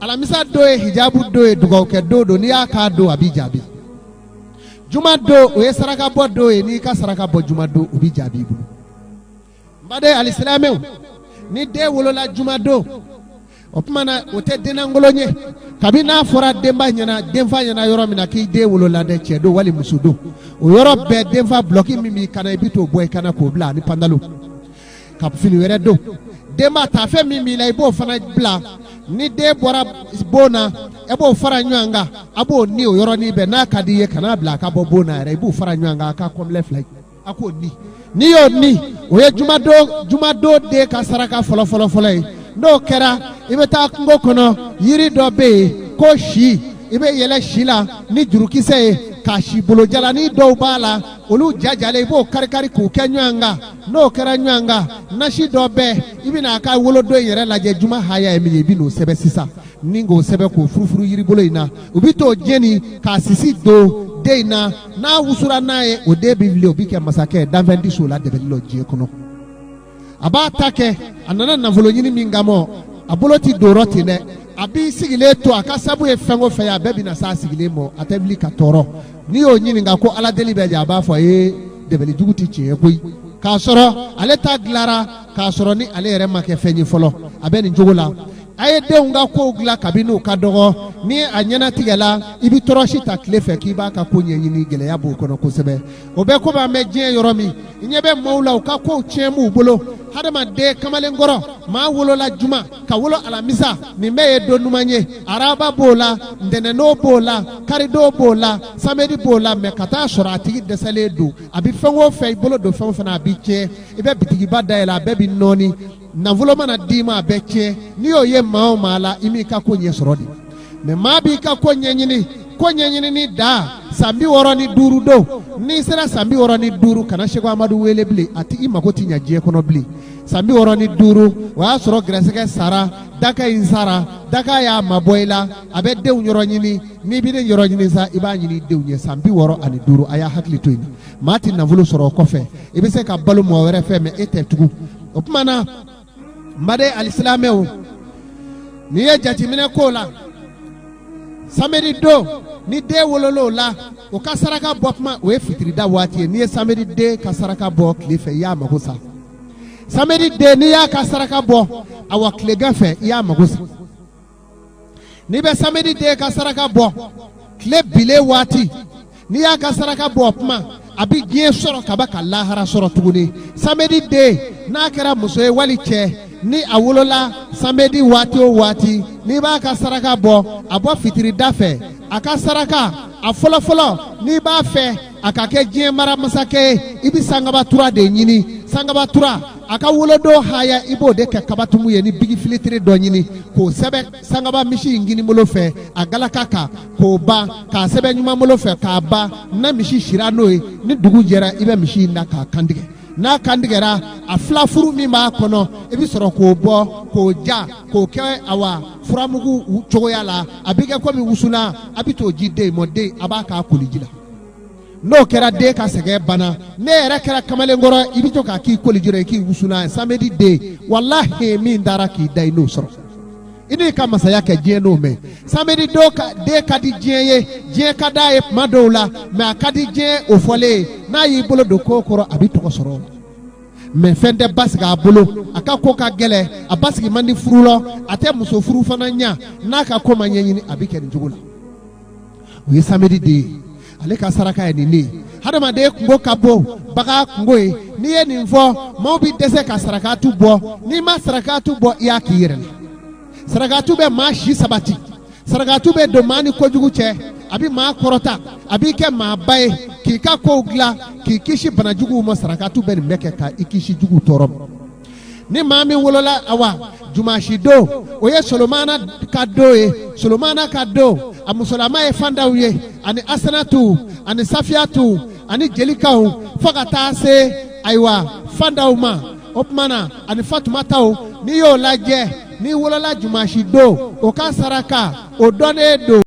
Alamisa don ye hijabu don ye, dugawukɛ don don. N'i y'a k'a don, a b'i jaabi. Juma don, o ye saraka bɔ don ye. N'i ka saraka bɔ juma don, o b'i jaabi i bolo. N baden alisilamɛw, ni den wolola juma don, o tuma na o tɛ dennankolon ye. Kabi n'a fɔra denba ɲɛna, denfa ɲɛna yɔrɔ min na k'i den wolola dɛ, cɛ don wali muso don, o yɔrɔ bɛɛ denfa, bulɔki min b'i kan na, i bɛ t'o bɔ i kan na k'o bila ani pantalon ka fini wɛrɛ don. Denba, taafe min b'i la, i b'o fana bila. Ni den bɔra bon na, e b'o fara ɲɔgɔn kan, a b'o ni o yɔrɔnin bɛɛ. N'a ka di i ye, kan'a bila a ka bɔ bon na yɛrɛ, i b'o fara ɲɔgɔn kan, a ka kɔnbilɛ fila ye, a k'o ni. N'i y'o ni, o ye jumadon den ka saraka fɔlɔ fɔlɔ fɔlɔ ye. N'o kɛra, i bɛ taa kungo kɔnɔ, yiri dɔ bɛ yen ko si, i bɛ yɛlɛ si la ni jurukisɛ ye ka si bolojalanin dɔw b'a la, olu jajalen, i b'o karikari k'u kɛ ɲɔgɔn kan. N'o kɛra ɲɔgɔn kan, nasi dɔ bɛ, i bɛna a ka wolodon in yɛrɛ lajɛ, juma haya ye min ye, i bɛ n'o sɛbɛn sisan ni k'o sɛbɛn k'o furufuru yiribolo in na. U bɛ t'o jeni k'a sisi don den in na. N'a wusura n'a ye, o den bɛ wuli, o bɛ kɛ masakɛ ye. Danfɛn tɛ s'o la dɛbɛli la diɲɛ kɔnɔ. A b'a ta kɛ, a nana nafolo ɲini min kama, a bolo tɛ don yɔrɔ ten dɛ. A b'i sigilen to, a ka sabu ye fɛn o fɛn ye, a bɛɛ bɛna s'a sigilen ma, a tɛ wuli ka tɔɔrɔ. N'i y'o ɲininka ko ala deli bɛ jɛ, a b'a fɔ ee, dɛbɛli jugu tɛ tiɲɛ ye koyi, k'a sɔrɔ ale ta dilara, k'a sɔrɔ ni ale yɛrɛ ma kɛ fɛn ye fɔlɔ. A bɛ nin cogo la. A ye denw ka kow dilan kabini u ka dɔgɔ. Ni a ɲɛnatigɛla, i bɛ tɔrɔsi ta tile fɛ k'i b'a ka ko ɲɛɲini, gɛlɛya b'o kɔnɔ kosɛbɛ. O bɛ komi an bɛ diɲɛ yɔrɔ min, i ɲɛ bɛ maaw la, u ka kow tiɲɛ b'u bolo. Hadamaden kamalenkɔrɔ, maa wolola juma ka wolo alamisa, nin bɛɛ ye don duman ye. Araba b'o la, ntɛnɛndon b'o la, karidon b'o la, samedi b'o la, mɛ ka taa sɔrɔ a tigi dɛsɛlen don. A bɛ fɛn o fɛn, i bolo don fɛn o fɛn na, a bɛ tiɲɛ. I bɛ bitigiba dayɛlɛ, a bɛɛ bɛ nɔɔni. Nafolo mana d'i ma, a bɛɛ tiɲɛ. N'i y'o ye maa o maa la, i m'i ka ko ɲɛ sɔrɔ de. Mɛ maa b'i ka ko ɲɛɲini, ko ɲɛɲinini da san 65 don. N'i sera san 65, kana Seko Amadu wele bilen, a ti i mako ti ɲɛ diɲɛ kɔnɔ bilen. San 65, o y'a sɔrɔ gɛrɛsɛgɛ sara, daka in sara, daka y'a mabɔ i la, a bɛ denw yɔrɔ ɲini. N'i bɛ ne yɔrɔ ɲini sa, i b'a ɲini denw ye. San 65, a y'a hakili to yen. Maa tɛ nafolo sɔrɔ o kɔfɛ, i bɛ se ka balo mɔgɔ wɛrɛ fɛ, mɛ e tɛ tugun. O tuma na, n baden alisilamɛw, n'i ye jateminɛ k'o la, samedi don, ni den wolol'o la, o ka saraka bɔ tuma, o ye fitirida waati ye. N'i ye samedi den ka saraka bɔ tile fɛ, i y'a mago sa. Samedi den, n'i y'a ka saraka bɔ awa tilegan fɛ, i y'a mago sa. N'i bɛ samedi den ka saraka bɔ tile bilen waati, n'i y'a ka saraka bɔ o tuma, a bɛ diɲɛ sɔrɔ ka ban ka lahara sɔrɔ tuguni. Samedi den, n'a kɛra muso ye wali cɛ, ni a wolola samedi waati o waati, n'i b'a ka saraka bɔ, a bɔ fitirida fɛ. A ka saraka a fɔlɔfɔlɔ, n'i b'a fɛ a ka kɛ diɲɛ mara masakɛ ye, i bɛ sankabatura de ɲini. Sankabatura, a ka wolodon haya, i b'o de kɛ kabatumu ye ni bigi filitiri dɔ ɲini k'o sɛbɛn sankaba misi in kinibolo fɛ a galaka kan k'o ban, k'a sɛbɛn ɲumanbolo fɛ k'a ban. Na misi sira n'o ye, ni dugu jɛra, i bɛ misi in da k'a kantigɛ. N'a kantigɛra, a filafuru min b'a kɔnɔ, i bɛ sɔrɔ k'o bɔ k'o ja k'o kɛ awa furamugu cogoya la, a bɛ kɛ komi wusulan. A bɛ t'o di den ma, den a b'a k'a koliji la. N'o kɛra, den ka sɛgɛn banna. Ne yɛrɛ kɛra kamalenkɔrɔ, i bɛ to k'a k'i koliji la, i k'i wusulan. Samedi den, walahi, min dara k'i da, i n'o sɔrɔ, i n'i ka masaya kɛ diɲɛ n'o mɛn. Samedi don ka den ka di diɲɛ ye, diɲɛ ka d'a ye tuma dɔw la, mɛ a ka di diɲɛ o fɔlen ye, n'a y'i bolo don ko kɔrɔ, a bɛ tɔgɔ sɔrɔ o la. Mɛ fɛn tɛ basigi a bolo, a ka ko ka gɛlɛn, a basigi man di furu la, a tɛ muso furu fana ɲa. N'a ka ko ma ɲɛɲini, a bɛ kɛ nin cogo la. O ye samedi den ye, ale ka saraka ye nin de ye. Hadamaden kungo ka bon, bagan kungo ye. N'i ye nin fɔ, maaw bɛ dɛsɛ ka sarakatu bɔ. N'i ma sarakatu bɔ, i y'a k'i yɛrɛ la. Sarakatu bɛ maa si sabati, sarakatu bɛ don maa ni kojugu cɛ, a bɛ maa kɔrɔta, a b'i kɛ maaba ye, k'i ka kow dilan, k'i kisi banajuguw ma. Sarakatu bɛ nin bɛɛ kɛ ka i kisi juguw tɔɔrɔ ma. Ni maa min wolola awa jumasi don, o ye Solomana ka don ye. Solomana ka don, a musolama ye fandaw ye, ani Asanatu ani Safiyatu ani Jelikaw, fo ka taa se ayiwa fandaw ma. O tuma na, ani Fatumataw. N'i y'o lajɛ, n'i wolola jumasi don, o ka saraka o dɔnnen don.